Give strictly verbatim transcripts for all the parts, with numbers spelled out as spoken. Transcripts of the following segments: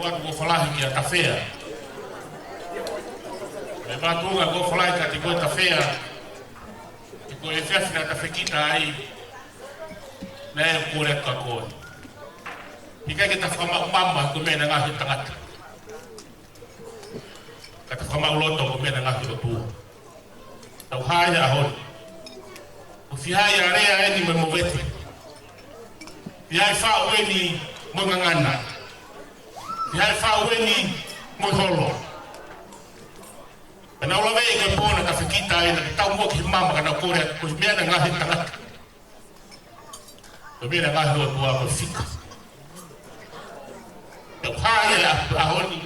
Atu ʻoku falahi kia Tafea. Meʻa mātuʻa ʻoku falahi kiate koe Tafea. Ko e efiafi naʻa ta fekita ai. Naʻe kole atu kia koe. ʻIkai ke ta fakamaʻu mama ko e meʻa naʻe ngaohi ʻe he tangata. Ka ta fakamaʻu loto ko e meʻa naʻe ngaohi ʻe he ʻOtua. Tau hā he ʻaho ni. Ko e fiha ia ʻa Lea eni mo e movete. Fiha ia ʻa Faʻu eni mo e ngangana. Fiha ia ʻa Faʻu eni mo e holo. Pea naʻa ku lave ʻi he pō naʻa ta fekita ai naʻa ta taumuʻa ki he mama ka naʻa ku kole atu ko e meʻa naʻe ngaohi ʻe he tangata. Ko e meʻa naʻe ngaohi ʻe he ʻOtua ko e fika. Tau hā ia he ʻaho ni.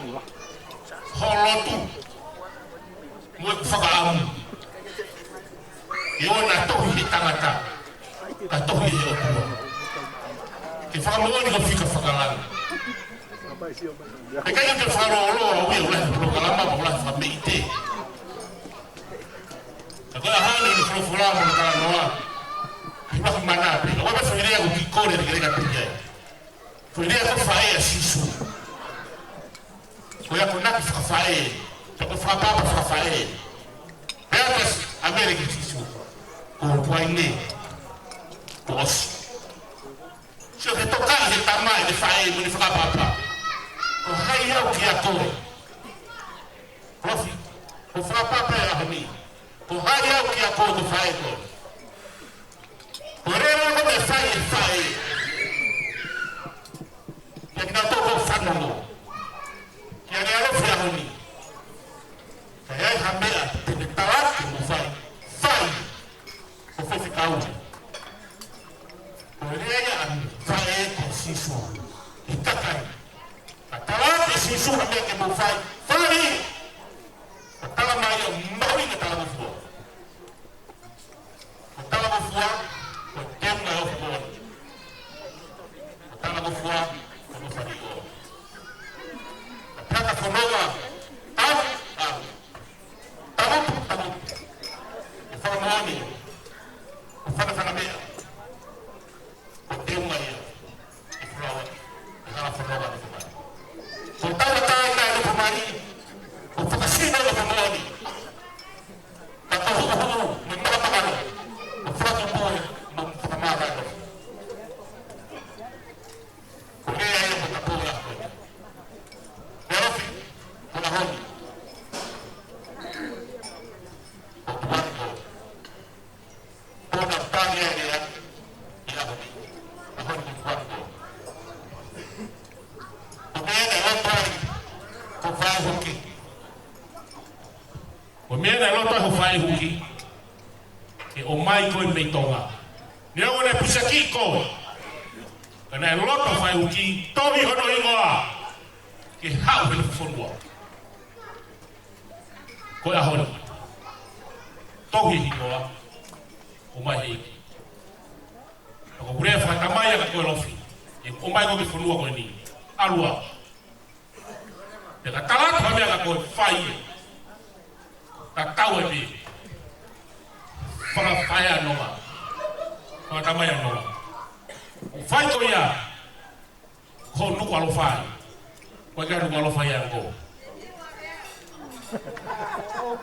Hoʻo lotu. Mo e fakaʻamu. ʻE ʻoua naʻa tohi ʻe he tangata. Ka tohi ʻe he ʻOtua. Ke fakamoʻoni ko e fika fakalangi. ʻIkai ke fakalōloa au ia ʻo lahi polokalama, ʻo lahi fakameʻite. Ka ko e ʻaho ni ʻoku folofola mo e talanoa. He ʻoku mana pē. Ka ʻoku ʻi ai e foʻi lea ʻoku kiʻi kole ke leka pē ai. Foʻi lea ko e faʻē ʻa Sīsū. Ko e akonaki fakafaʻē. Ka ko e fakaʻapaʻapa fakafaʻē. Pea ʻoku ʻasi ʻa Mele kia Sīsū. Ko hoku uaine. Kuo ʻosi. Sio ki he tokaʻi ʻe he tamai ʻa e faʻē mo ʻene fakaʻapaʻapa. Ko hai au kia koe. Kofi, ko e fakaʻapaʻapa ʻa e ʻaho ni. Ko hai au kia koe ko e faʻē koe. Ko e lea ko ē naʻe fai ʻe he faʻē. Kia kinautolu ʻoku fanongo. Kia Lealofi he ʻaho ni. Ka ʻi ai ha meʻa te ne tala atu ke mou fai. Fai. Ko e faifekau. Ko e lea ia ʻa e faʻē kia Sīsū. ʻI he kakai. Ka tala atu ʻe Sīsū ha meʻa ke mou fai. Fai. Ka tala mai ia maui ka talangofua. Ka talangofua, ko e teunga ʻo e ʻofa moʻoni. Ka talangofua, ko e ʻofa ʻo e ʻOtua. Ka tata fononga, tau, tau. Tangutu, tangutu. ʻE fakamoʻoni, ʻe fanafana meʻa. Ko e teunga ia, ʻe fulaua, ʻe hala fononga ʻa e ʻofa moʻoni. Ko e tauʻatāina ʻa e ʻofa moʻoni, ko e fakasino ʻa e ʻofa moʻoni. Ka ko e huʻuhuʻu, mo e makamakala, ko e fakatupu, mo e fakamāvae. Ko e lea ia ko e tapou ia ko eni. Lealofi, ko e ʻaho ni. Ko e tuʻa ni ko. Ko e tali ia ʻi he ʻaho ni. ʻAho ni ko e tuʻa ni ko. Ko e meʻa naʻe loto ai, ko e faʻē huki. Ko e meʻa naʻe loto ai hoʻo faʻē huki, ke ʻomai koe mei Tonga. Neongo naʻe pusiakiʻi koe, ka naʻe loto hoʻo faʻē huki, tohi hono hingoa, ke haʻu he nofo fonua. Ko e ʻaho ni. Tohi hingoa, ʻomai he ʻEiki. Ka ko e lea fakatamai ia kia koe Lofi. ʻE ʻomai koe ki he fonua ko eni. ʻAlu ā. Pea ka tala atu ha meʻa kia koe fai ia. Tatau ai pē. Fakafaʻē ʻa Nonga. Fakatamai ʻa Nonga. ʻOku fai ko ia. Ko Nukuʻalofa ia. Ko e ka Nukuʻalofa ia ko.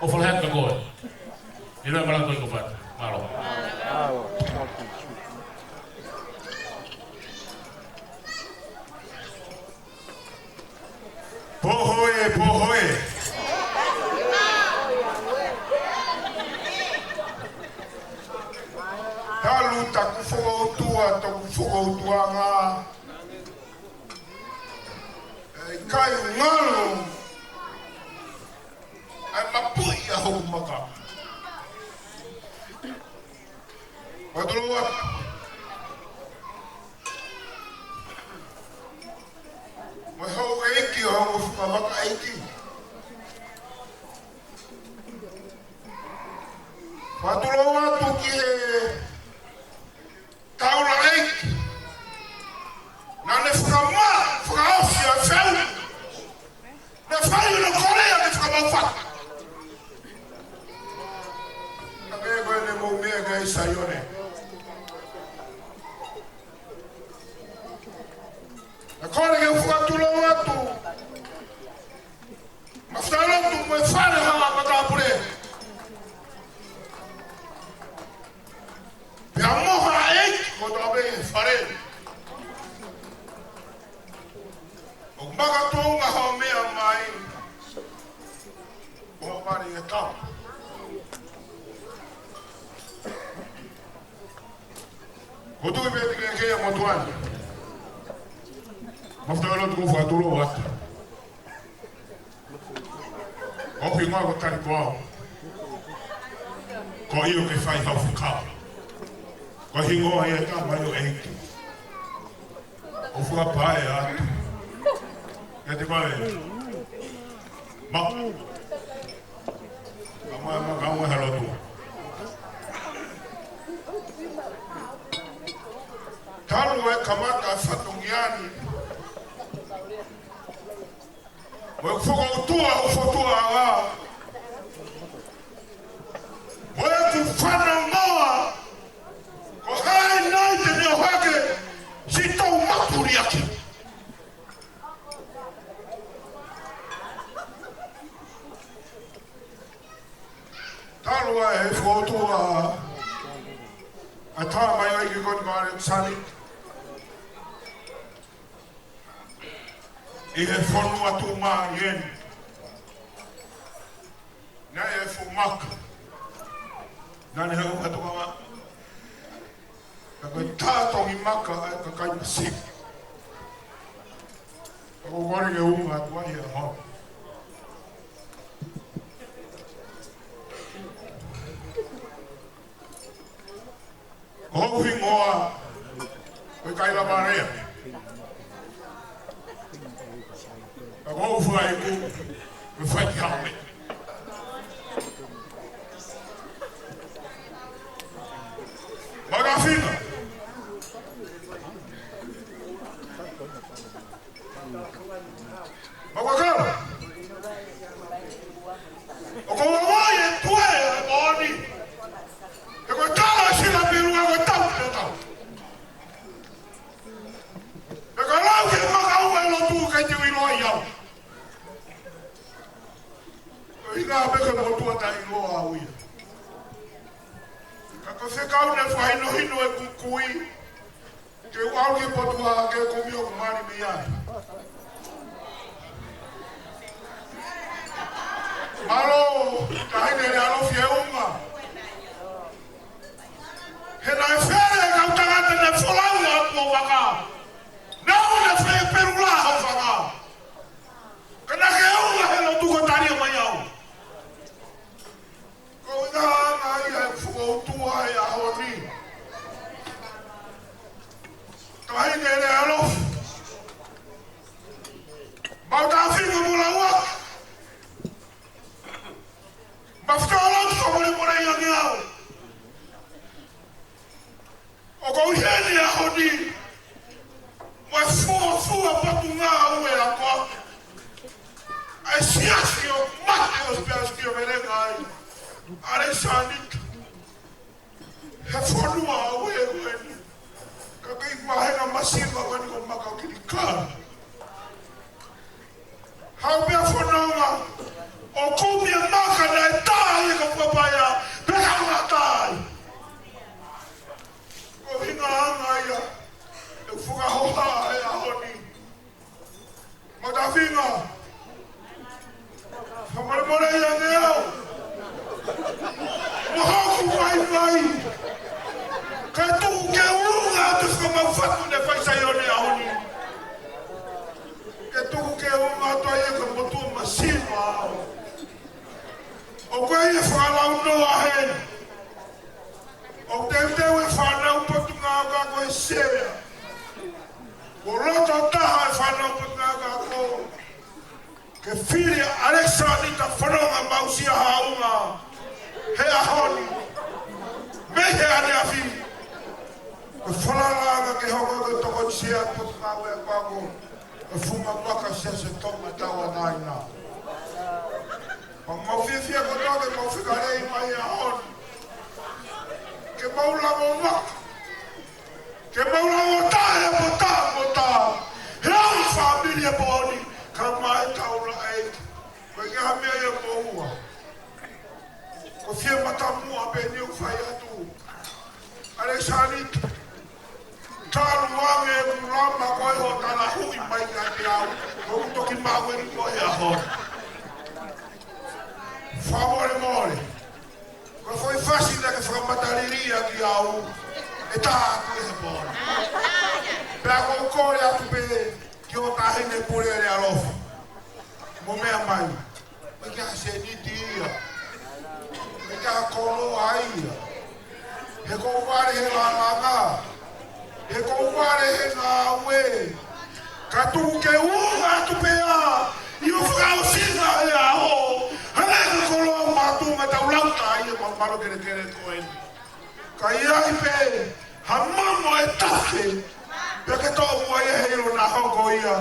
ʻOfa lahi atu kia koe. ʻIloa e malanga ko e ko fata. Mālō. Pohe, pohe. Talu taku fokoutua, taku fokoutuanga. ʻE ʻikai ngalo. ʻAi mapuʻi ʻa hoku maka. Fakatulou atu. Mo e houʻeiki ʻo e ongo fuka maka ʻeiki. Fakatulou atu ki he taulaʻeiki. Naʻa ne fakamā, fakaʻosi ʻa e feu. Naʻe fai hono kole ia ke fakamau fata. Ka me ko ʻene mou meʻa ki ai Saione. Naʻe kole ke u fakatulou atu. Makatuʻunga hoʻo meʻa mai. ʻO mali e tau. Ko tui pē te ke kei a motuani. Mafutaga lotu ko fakatulou atu. ʻOku hingoa ko Talikoau. Ko ʻIo ke fai hau fekau. Ko hingoa ia ka mai o eiki. ʻO fakapae atu. Ia te kole. Ma. Ma, ma, ma, ka ua halo tu. Talu e kamata fatongia ni. Mo e fokoutua, ʻo fokotuʻu ʻa. Mo e tuʻu fanongoa, ko hai nai te ne ʻohake, siʻi tau matuliaki. Talu ʻa e fokoutua, ʻa e tama ʻo e ʻEiki ko eni ko Alekisani. ʻI he fonua tuʻumālie ni. Naʻe fuʻu maka. Naʻe he ʻofa toka. Ka ko e tā tongi maka ʻa e kakai Pasifiki. Ka ko kore ke unga atu ai e hao. Ko hoku hingoa, ko e kai lava rea. Ka ko hoku fuaiʻeiki, ko e fai ki haʻu. Makafinga. Makakala. ʻOku ou ʻai e tuʻa e moʻoni. He ko e tala sila pelu a ko e tau ki he tau. He ka lau ke maka ua e lotu kai te uiloa i au. Ko e hinga pē ko e motuʻa taʻe iloa au ia. Ka ko e fekau ne fakahinohino e kukui. Ke u ʻalu ki he potu ʻa ke kumi ʻo mali mei ai. Mālō, Taʻahine Lealofi e unga. He naʻe fele e kau tangata ne folau ʻa kuo vaka. Nau ne fele pelu la ho vaka. Ka naʻa ke unga he lotu ko tali mai au. Ko e ngaahi ngaahi ʻa e fokoutua e ʻaho ni. Taʻahine Lealofi. Mau tafinga mo laua. Mafutaga lotu fakamolemole ia ke au. ʻOku ou ʻi heni he ʻaho ni, mo e fuofua Potungāue ako. ʻA e siasi ʻoku mate ʻosi pea ʻosi pea melenga ai. ʻAlekisanita. He fonua ʻoku ʻi heni. Ka kei mahenga masiva ko eni ko Makakilikala. Haʻu pea fononga, ʻo kumi e maka naʻe tā ia ka papaia, pea haʻu naʻa tā ai. Ko e hinga anga ia, ʻe fakahoha e ʻaho ni. Matafinga, fakamolemole ia ne au. Mo hoku vaivai, ka tuku ke unga atu fakamau fatu ne fai Saione ʻaho ni. Ke tuku ke unga atu ai e ka motu masiva. ʻOku ʻi ai e fakalaunoa heni. ʻOku teuteu e fānau Potungāue Ako he sea. Kuo loto taha e fānau Potungāue Ako. Ke fili ʻa ʻAlekisanita Fononga Mausia Haʻaunga he ʻaho ni. Mei he ʻaneafi. Ko e falala ange ke hoko ko e tokoni sea Potungāue Ako. Ko e funga maka Siasi Tonga Tauʻatāina. Pea mau fiefia kotoa ke mau fika lei mai he ʻaho ni. Ke mau lava maka. Ke mau lava tā e potā, potā. He au fāmili e pō ni, ka mai taula ai. Ko e ngaahi meʻa ia mo ua. Ko e fie matamuʻa pē ni ʻoku fai atu. ʻAlekisanita. Talu ange ʻeku lama ko e hoʻo tala hui mai kiate au. Ko ʻOku toki maʻu eni ko e ʻaho. Fakamolemole. Ko e foʻi fasi naʻa ke fakamatalilia kiate au, ʻe tā atu he pō ni. Pea ʻoku ou kole atu pē ki hoʻo Taʻahine Pule Lealofa, mo meʻa mai. ʻIkai ha sēniti ia. ʻIkai ha koloa ia. He ʻoku ou vale he lālanga. He ʻoku ou vale he ngāue. Ka tuku ke ʻunga atu pē ā, ʻi hoʻo fakaʻosinga e ʻaho, hangē ko e koloa mātuʻa ʻoku tau lau ki ai ʻi he malumalu kelekele ko eni. Ka ʻi ai pē ha mamo ʻe tafe, pea ke toʻo muʻa ia he ʻilo naʻa hoko ia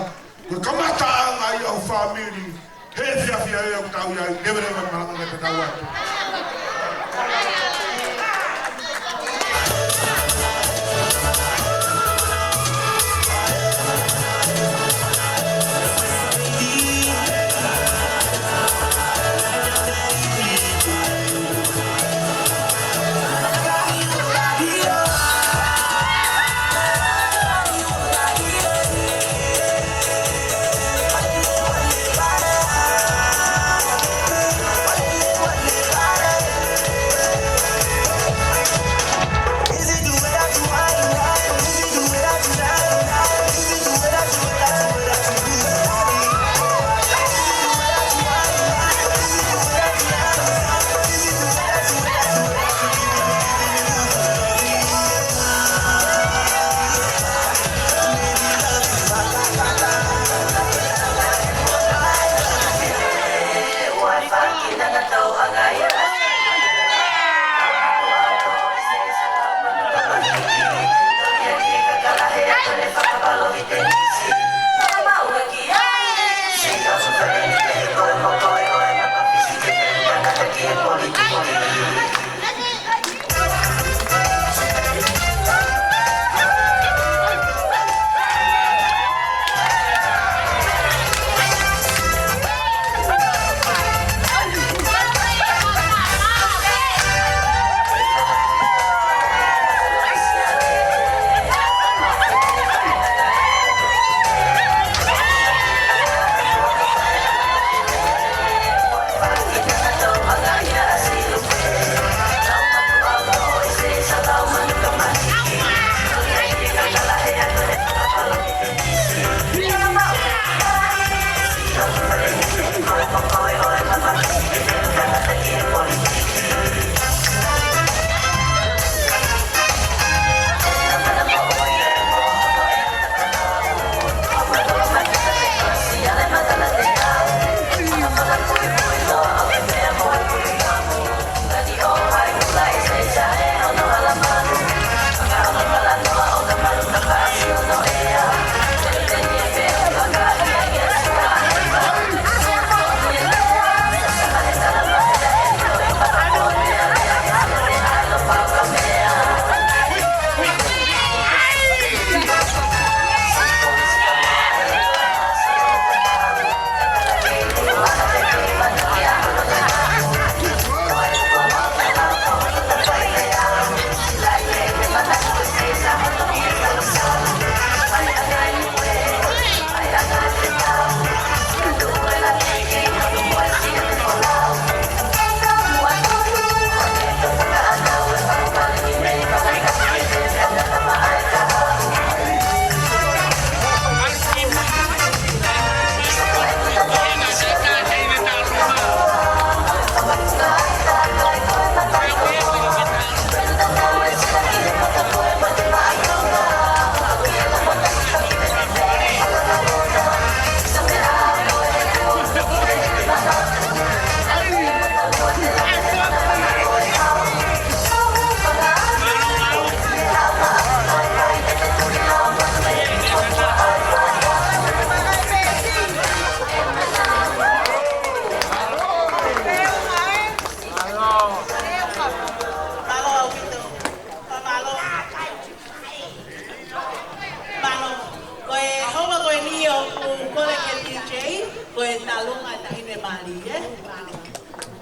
ko e kamataʻanga ia ʻo e fāmili he efiafi ʻo e ʻaho ʻoku tau ʻi ai. Leveleva e malanga kae tatau atu.